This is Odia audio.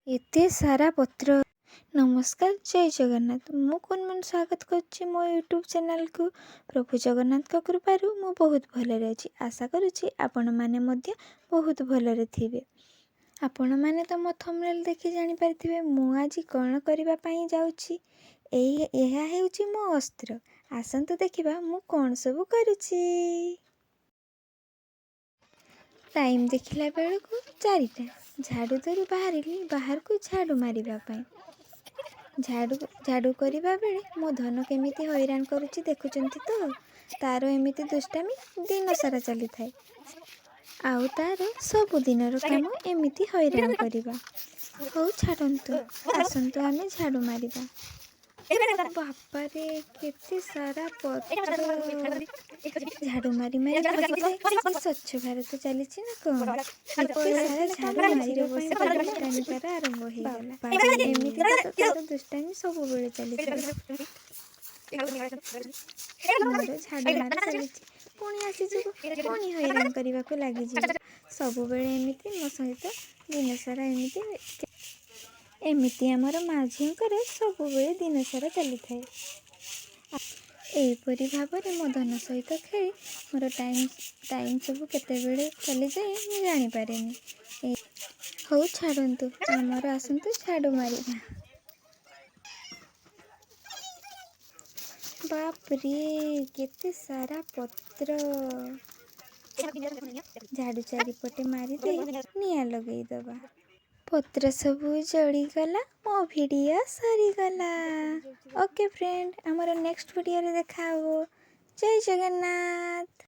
ଏତେ ସାରା ପତ୍ର। ନମସ୍କାର, ଜୟ ଜଗନ୍ନାଥ। ମୁଁ କୁନମୁନ ସ୍ୱାଗତ କରୁଛି ମୋ ୟୁଟ୍ୟୁବ୍ ଚ୍ୟାନେଲକୁ। ପ୍ରଭୁ ଜଗନ୍ନାଥଙ୍କ କୃପାରୁ ମୁଁ ବହୁତ ଭଲରେ ଅଛି। ଆଶା କରୁଛି ଆପଣମାନେ ମଧ୍ୟ ବହୁତ ଭଲରେ ଥିବେ। ଆପଣମାନେ ତ ମୋ ଥମ୍ବନେଲ୍ ଦେଖି ଜାଣିପାରିଥିବେ ମୁଁ ଆଜି କ'ଣ କରିବା ପାଇଁ ଯାଉଛି। ଏହା ହେଉଛି ମୋ ଅସ୍ତ୍ର। ଆସନ୍ତୁ ଦେଖିବା ମୁଁ କ'ଣ ସବୁ କରୁଛି। ଟାଇମ୍ ଦେଖିଲା ବେଳକୁ 4ଟା। ଝାଡ଼ୁ ଧରି ବାହାରିଲି ବାହାରକୁ ଝାଡ଼ୁ ମାରିବା ପାଇଁ। ଝାଡ଼ୁ ଝାଡ଼ୁ କରିବା ବେଳେ ମୋ ଧନ କେମିତି ହଇରାଣ କରୁଛି ଦେଖୁଛନ୍ତି ତ। ତାର ଏମିତି ଦୁଷ୍ଟାମି ଦିନସାରା ଚାଲିଥାଏ। ଆଉ ତାର ସବୁଦିନର କାମ ଏମିତି ହଇରାଣ କରିବା। ହଉ ଛାଡ଼ନ୍ତୁ, ଆସନ୍ତୁ ଆମେ ଝାଡ଼ୁ ମାରିବା। ବାପାରେ, କେତେ ସାରା ପତ୍ର! ଝାଡ଼ୁ ମାରି ମାରି ଭାବୁଥାଏ, ସ୍ୱଚ୍ଛ ଭାରତ ଚାଲିଛି ନା କ'ଣ? ଏତେ ସାରା ଝାଡ଼ୁ ମାରିବା ପାଇଁ ଦୁଷ୍ଟାମି ତାର ଆରମ୍ଭ ହେଇଗଲା। ଏମିତି ତ ତାର ଦୁଷ୍ଟାମି ସବୁବେଳେ ଚାଲିଥାଏ। ମୋର ଝାଡ଼ୁ ମାରା ଚାଲିଛି, ପୁଣି ଆସିଯିବ, ପୁଣି ହଇରାଣ କରିବାକୁ ଲାଗିଯିବ। ସବୁବେଳେ ଏମିତି ମୋ ସହିତ ଦିନସାରା ଏମିତି ଏମିତି ଆମର ମା ଝିଅଙ୍କର ସବୁବେଳେ ଦିନସାରା ଚାଲିଥାଏ। ଏହିପରି ଭାବରେ ମୋ ଧନ ସହିତ ଖେଳି ମୋର ଟାଇମ୍ ଟାଇମ୍ ସବୁ କେତେବେଳେ ଚାଲିଯାଏ ମୁଁ ଜାଣିପାରେନି। ହଉ ଛାଡ଼ନ୍ତୁ, ଆମର ଆସନ୍ତୁ ଝାଡ଼ୁ ମାରିବା। ବାପରେ, କେତେ ସାରା ପତ୍ର! ଝାଡ଼ୁ ଚାରିପଟେ ମାରିଦେଇ ନିଆଁ ଲଗେଇଦେବା। ପତ୍ର ସବୁ ଜଳିଗଲା, ମୋ ଭିଡ଼ିଓ ସରିଗଲା। ଓକେ ଫ୍ରେଣ୍ଡ, ଆମର ନେକ୍ସଟ ଭିଡ଼ିଓରେ ଦେଖା ହେବ। ଜୟ ଜଗନ୍ନାଥ।